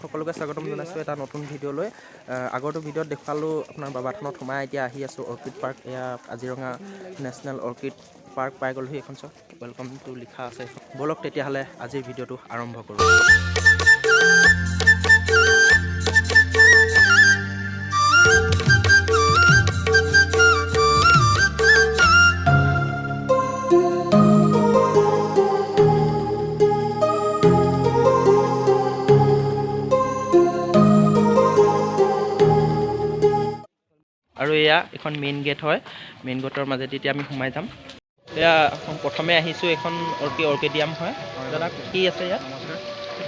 সকলোকে স্বাগতম জনাইছোঁ এটা নতুন ভিডিঅ'লৈ। আগৰটো ভিডিঅ'ত দেখুৱালোঁ আপোনাৰ বাবাথানত সোমাই এতিয়া আহি আছোঁ অৰ্কিড পাৰ্ক। এয়া কাজিৰঙা নেশ্যনেল অৰ্কিড পাৰ্ক পাই গ'লোহি। এইখন চাওক, welcome to লিখা আছে। ব'লক তেতিয়াহ'লে আজিৰ ভিডিঅ'টো আৰম্ভ কৰোঁ। আৰু এয়া এখন মেইন গেট হয়। মেইন গেটৰ মাজেদি এতিয়া আমি সোমাই যাম। এয়া প্ৰথমে আহিছোঁ, এইখন অৰ্কিডিয়াম হয়। দাদা, কি আছে ইয়াত? নমস্কাৰ,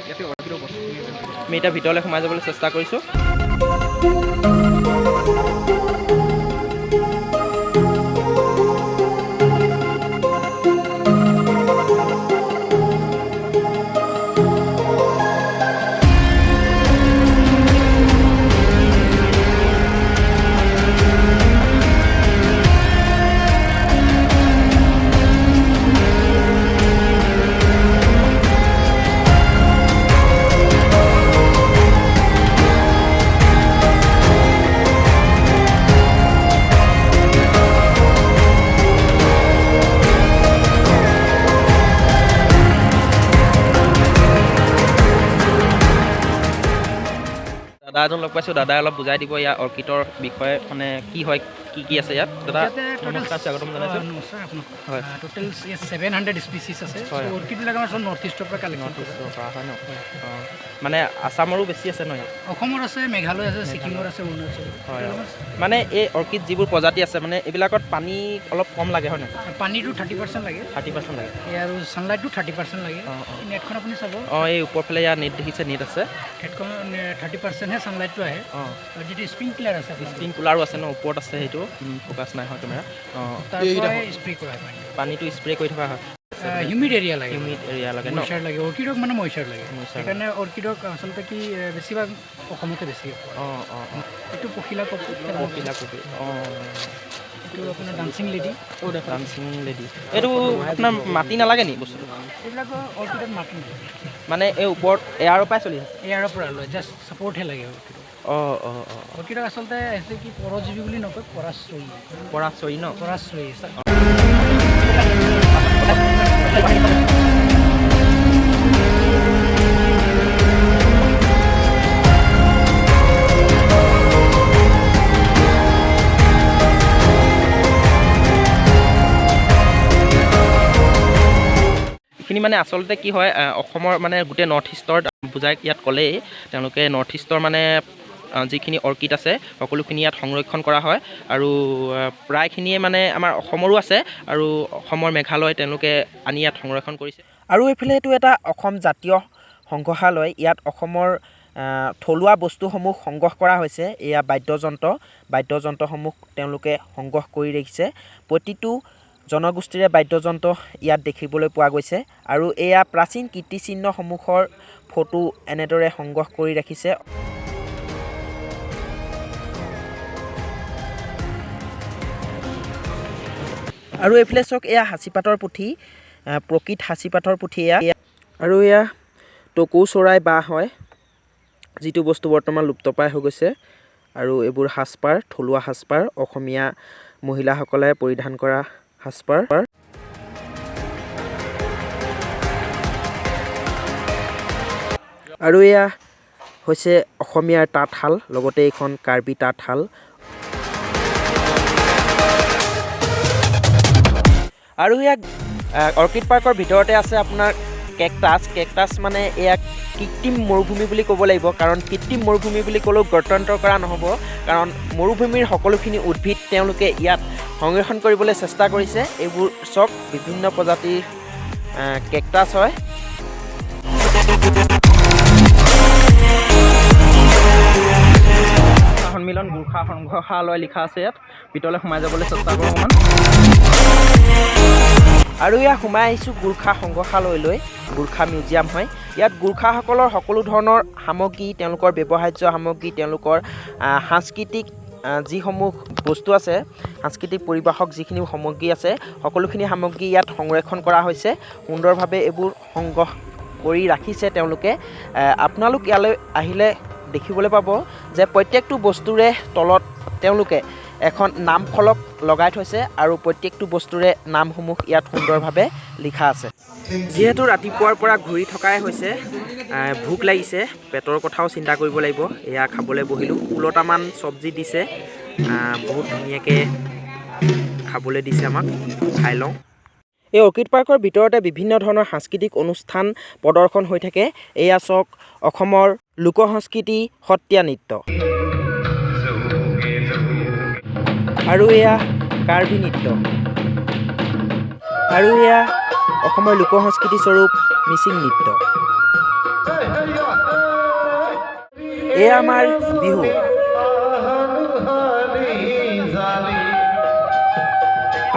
ইয়াতে অৰ্কিডৰ গছপুলি আছে। আমি এতিয়া ভিতৰলৈ সোমাই যাবলৈ চেষ্টা কৰিছোঁ। দাদা এজন লগ পাইছোঁ, দাদাই অলপ বুজাই দিব ইয়াৰ অৰ্কিডৰ বিষয়ে, মানে কি হয়, কি কি আছে ইয়াত। দাদা, ইয়াতে total নমস্কাৰ, স্বাগতম জনাইছোঁ। নমস্কাৰ আপোনাক। হয়। টোটেল 700 স্পিচিছ আছে। অৰ্কিডবিলাক আমাৰ চব নৰ্থ ইষ্টৰ পৰা কালেকশ্যন নৰ্থ ইষ্টৰ পৰা হয় ন? অঁ, মানে আছামৰো বেছি আছে ন ইয়াত? অসমৰ আছে, মেঘালয় আছে, ছিকিমৰ আছে, অৰুণাচল। হয়, মানে এই অৰ্কিড যিবোৰ প্ৰজাতি আছে, মানে এইবিলাকত পানী অলপ কম লাগে, হয় নাই? পানীটো 30% লাগে। 30% লাগে। এই আৰু ছানলাইটটো 30% লাগে। অঁ অঁ এই নেটখন আপুনি চাব। অঁ, এই ওপৰফালে ইয়াৰ নেট দেখিছে, নেট আছে। নেটখন 30%হে ছানলাইটটো আহে। আৰু যিটো স্প্ৰিংকলাৰ আছে আপোনাৰ, স্প্ৰিংকুলাৰো আছে ন ওপৰত আছে, সেইটো ফ'কাছ নাই হয় কেমেৰা। অঁ। তাৰ পৰাই স্প্ৰে কৰা হয় পানী। পানীটো স্প্ৰে কৰি থকা হয়। হিউমিড এৰিয়া লাগে। হিউমিড এৰিয়া লাগে ন? মইচাৰ লাগে অৰ্কিডক, মানে মইচাৰ লাগে। Moisture। সেইকাৰণে অৰ্কিডক আচলতে কি বেছিভাগ অসমতে বেছি পোৱা যায়। অঁ অঁ অঁ এইটো পখিলা কপৌ। পখিলা কপি, অঁ। এইটো আপোনাৰ ডান্সিং লেডি। ডান্সিং লেডি, এইটো আপোনাৰ মাটি নালাগে নি বস্তুটো? এইবিলাকৰ অৰ্কিডত মাটি নালাগে। মানে এই ওপৰত এয়াৰৰ পৰাই চলি আছে? এয়াৰৰ পৰা লয়, জাষ্ট ছাপৰ্টহে লাগে অৰ্কিডক। অঁ অঁ অঁ অৰ্কিডক আচলতে হৈছে কি, পৰজীৱী বুলি নকয়, পৰাশ্ৰয়ী। পৰাশ্ৰয়ী ন? পৰাশ্ৰয়ী। এইখিনি মানে আচলতে কি হয়, অসমৰ মানে গোটেই নৰ্থ ইষ্টৰ বুজাই ইয়াত ক'লেই তেওঁলোকে, নৰ্থ ইষ্টৰ মানে যিখিনি অৰ্কিড আছে সকলোখিনি ইয়াত সংৰক্ষণ কৰা হয়। আৰু প্ৰায়খিনিয়ে মানে আমাৰ অসমৰো আছে, আৰু অসমৰ মেঘালয় তেওঁলোকে আনি ইয়াত সংৰক্ষণ কৰিছে। আৰু এইফালে এইটো এটা অসম জাতীয় সংগ্ৰহালয়। ইয়াত অসমৰ থলুৱা বস্তুসমূহ সংগ্ৰহ কৰা হৈছে। এয়া বাদ্যযন্ত্ৰ, বাদ্যযন্ত্ৰসমূহ তেওঁলোকে সংগ্ৰহ কৰি ৰাখিছে। প্ৰতিটো জনগোষ্ঠীৰে বাদ্যযন্ত্ৰ ইয়াত দেখিবলৈ পোৱা গৈছে। আৰু এয়া প্ৰাচীন কীৰ্তিচিহ্নসমূহৰ ফটো এনেদৰে সংগ্ৰহ কৰি ৰাখিছে। আৰু এইফালে চাওক, এয়া সাঁচিপাতৰ পুথি, প্ৰকৃত সাঁচিপাতৰ পুথি এয়া। আৰু এয়া টকৌ চৰাই বাহ হয়, যিটো বস্তু বৰ্তমান লুপ্তপ্ৰায় হৈ গৈছে। আৰু এইবোৰ সাজপাৰ, থলুৱা সাজপাৰ, অসমীয়া মহিলাসকলে পৰিধান কৰা সাজপাৰ। আৰু এয়া হৈছে অসমীয়াৰ তাঁতশাল, লগতে এইখন কাৰ্বি তাঁতশাল। আৰু এয়া অৰ্কিড পাৰ্কৰ ভিতৰতে আছে আপোনাৰ কেকটাছ। কেকটাছ মানে এয়া কৃত্ৰিম মৰুভূমি বুলি ক'ব লাগিব, কাৰণ কৃত্ৰিম মৰুভূমি বুলি ক'লেও গত্যন্তৰ কৰা নহ'ব, কাৰণ মৰুভূমিৰ সকলোখিনি উদ্ভিদ তেওঁলোকে ইয়াত সংৰক্ষণ কৰিবলৈ চেষ্টা কৰিছে। এইবোৰ চব বিভিন্ন প্ৰজাতিৰ কেকটাছ হয়। সন্মিলন গোৰ্খা সংগ্ৰহালয় লিখা আছে ইয়াত, ভিতৰলৈ সোমাই যাবলৈ চেষ্টা কৰোঁ অকণমান। আৰু ইয়াত সোমাই আহিছোঁ গোৰ্খা সংগ্ৰহালয়লৈ। গোৰ্খা মিউজিয়াম হয়। ইয়াত গোৰ্খাসকলৰ সকলো ধৰণৰ সামগ্ৰী, তেওঁলোকৰ ব্যৱহাৰ্য সামগ্ৰী, তেওঁলোকৰ সাংস্কৃতিক যিসমূহ বস্তু আছে, সাংস্কৃতিক পৰিৱেশক যিখিনি সামগ্ৰী আছে, সকলোখিনি সামগ্ৰী ইয়াত সংৰক্ষণ কৰা হৈছে। সুন্দৰভাৱে এইবোৰ সংগ্ৰহ কৰি ৰাখিছে তেওঁলোকে। আপোনালোক ইয়ালৈ আহিলে দেখিবলৈ পাব যে প্ৰত্যেকটো বস্তুৰে তলত তেওঁলোকে এখন নাম ফলক লগাই থৈছে আৰু প্ৰত্যেকটো বস্তুৰে নামসমূহ ইয়াত সুন্দৰভাৱে লিখা আছে। যিহেতু ৰাতিপুৱাৰ পৰা ঘূৰি থকাই হৈছে, ভোক লাগিছে, পেটৰ কথাও চিন্তা কৰিব লাগিব। এয়া খাবলৈ বহিলোঁ, 16টামান চব্জি দিছে, বহুত ধুনীয়াকৈ খাবলৈ দিছে আমাক, খাই লওঁ। এই অৰ্কিড পাৰ্কৰ ভিতৰতে বিভিন্ন ধৰণৰ সাংস্কৃতিক অনুষ্ঠান প্ৰদৰ্শন হৈ থাকে। এয়া চাওক অসমৰ লোক সংস্কৃতি সত্ৰীয়া নৃত্য আৰু এয়া কাৰ্বি নৃত্য আৰু এয়া অসমৰ লোক সংস্কৃতি স্বৰূপ মিচিং নৃত্য। এয়া আমাৰ বিহু।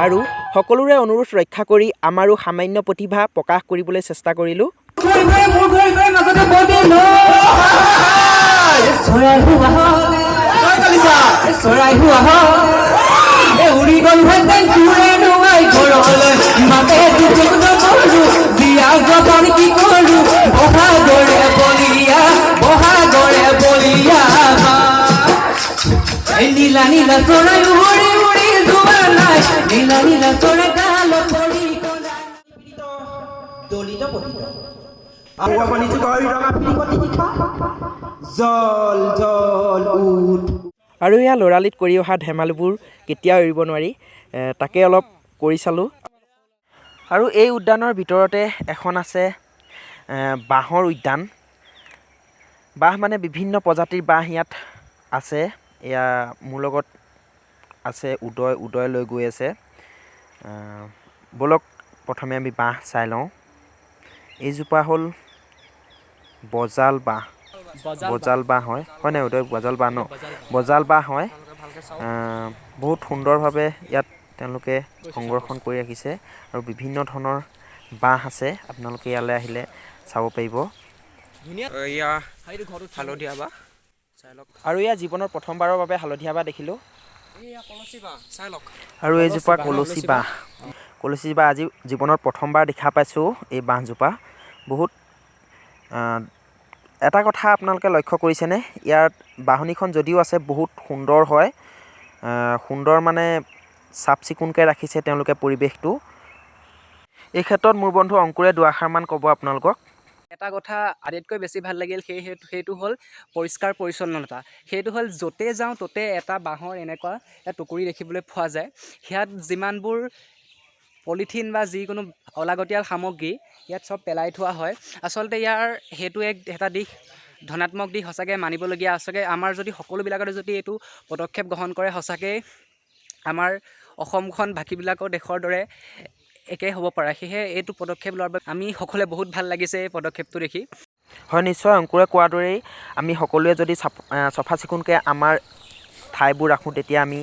আৰু সকলোৰে অনুৰোধ ৰক্ষা কৰি আমাৰো সামান্য প্ৰতিভা প্ৰকাশ কৰিবলৈ চেষ্টা কৰিলোঁ। নীলা নীলা চৰাই উৰি উৰি যোৱা নাই, নীলা নীলা চৰাই গালত পৰি দলিত পতিত জল জল উঠ। আৰু এয়া ল'ৰালিত কৰি অহা ধেমালিবোৰ কেতিয়াও এৰিব নোৱাৰি, তাকে অলপ কৰি চালোঁ। আৰু এই উদ্যানৰ ভিতৰতে এখন আছে বাঁহৰ উদ্যান। বাঁহ মানে বিভিন্ন প্ৰজাতিৰ বাঁহ ইয়াত আছে। এয়া মোৰ লগত আছে উদয়, উদয় লৈ গৈ আছে। ব'লক প্ৰথমে আমি বাঁহ চাই লওঁ। এইজোপা হ'ল বজাল বাঁহ, বজাল বাঁহ হয়, হয় নাই উদয়? বজাল বাঁহ ন? বজাল বাঁহ হয়। বহুত সুন্দৰভাৱে ইয়াত তেওঁলোকে সংৰক্ষণ কৰি ৰাখিছে আৰু বিভিন্ন ধৰণৰ বাঁহ আছে, আপোনালোকে ইয়ালৈ আহিলে চাব পাৰিব। হালধীয়া বাঁহ আৰু এয়া জীৱনৰ প্ৰথমবাৰৰ বাবে হালধীয়া বাঁহ দেখিলোঁ। আৰু এইজোপা কলচী বাঁহ, কলচী বাঁহ আজি জীৱনত প্ৰথমবাৰ দেখা পাইছোঁ। এই বাঁহজোপা বহুত এটা কথা আপোনালোকে লক্ষ্য কৰিছেনে, ইয়াত বাঁহনিখন যদিও আছে বহুত সুন্দৰ হয়। সুন্দৰ মানে চাফ চিকুণকৈ ৰাখিছে তেওঁলোকে পৰিৱেশটো। এই ক্ষেত্ৰত মোৰ বন্ধু অংকুৰে দুআষাৰমান ক'ব আপোনালোকক। এটা কথা আটাইতকৈ বেছি ভাল লাগিল, সেইটো হ'ল পৰিষ্কাৰ পৰিচ্ছন্নতা। সেইটো হ'ল য'তে যাওঁ ত'তে এটা বাঁহৰ এনেকুৱা এটা টুকুৰি দেখিবলৈ পোৱা যায়। ইয়াত যিমানবোৰ পলিথিন বা যিকোনো অলাগতিয়াল সামগ্ৰী ইয়াত চব পেলাই থোৱা হয়। আচলতে ইয়াৰ সেইটো এটা দিশ, ধনাত্মক দিশ, সঁচাকৈ মানিবলগীয়া। আচলতে আমাৰ যদি সকলোবিলাকতে যদি এইটো পদক্ষেপ গ্ৰহণ কৰে, সঁচাকৈ আমাৰ অসমখন বাকীবিলাকৰ দেশৰ দৰে একে হ'ব পাৰে। সেয়েহে এইটো পদক্ষেপ লোৱাৰ বাবে আমি সকলোৱে বহুত ভাল লাগিছে এই পদক্ষেপটো দেখি। হয়, নিশ্চয় অংকুৰে কোৱাৰ দৰেই আমি সকলোৱে যদি চফা চিকুণকৈ আমাৰ ঠাইবোৰ ৰাখোঁ, তেতিয়া আমি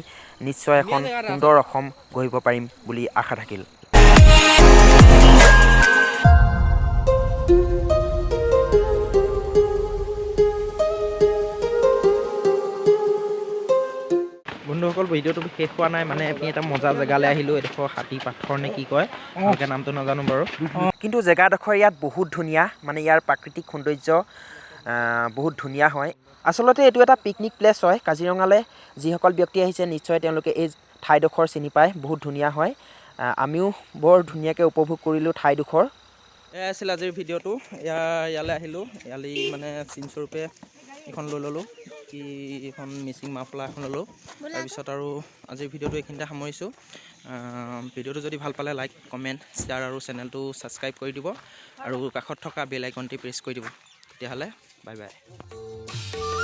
নিশ্চয় এখন সুন্দৰ অসম গঢ়িব পাৰিম বুলি আশা থাকিল। বন্ধুসকল, ভিডিঅ'টো শেষ হোৱা নাই, মানে আমি এটা মজা জেগালৈ আহিলোঁ। এডোখৰ হাতী পাথৰ নে কি কয়, ভালকৈ নামটো নাজানো বাৰু, কিন্তু জেগাডোখৰ ইয়াত বহুত ধুনীয়া, মানে ইয়াৰ প্ৰাকৃতিক সৌন্দৰ্য বহুত ধুনীয়া হয়। আচলতে এইটো এটা পিকনিক প্লেচ হয়। কাজিৰঙালৈ যিসকল ব্যক্তি আহিছে নিশ্চয় তেওঁলোকে এই ঠাইডোখৰ চিনি পায়, বহুত ধুনীয়া হয়। আমিও বৰ ধুনীয়াকৈ উপভোগ কৰিলোঁ ঠাইডোখৰ। এয়াই আছিল আজিৰ ভিডিঅ'টো। ইয়ালৈ আহিলোঁ, ইয়ালৈ মানে চিনস্বৰূপে এখন লৈ ল'লোঁ, কি এখন মিচিং মাফলা এখন ল'লোঁ। তাৰপিছত আৰু আজিৰ ভিডিঅ'টো এইখিনিতে সামৰিছোঁ। ভিডিঅ'টো যদি ভাল পালে লাইক, কমেণ্ট, শ্বেয়াৰ আৰু চেনেলটো ছাবস্ক্ৰাইব কৰি দিব আৰু কাষত থকা বেল আইকনটি প্ৰেছ কৰি দিব। তেতিয়াহ'লে বাই বাই।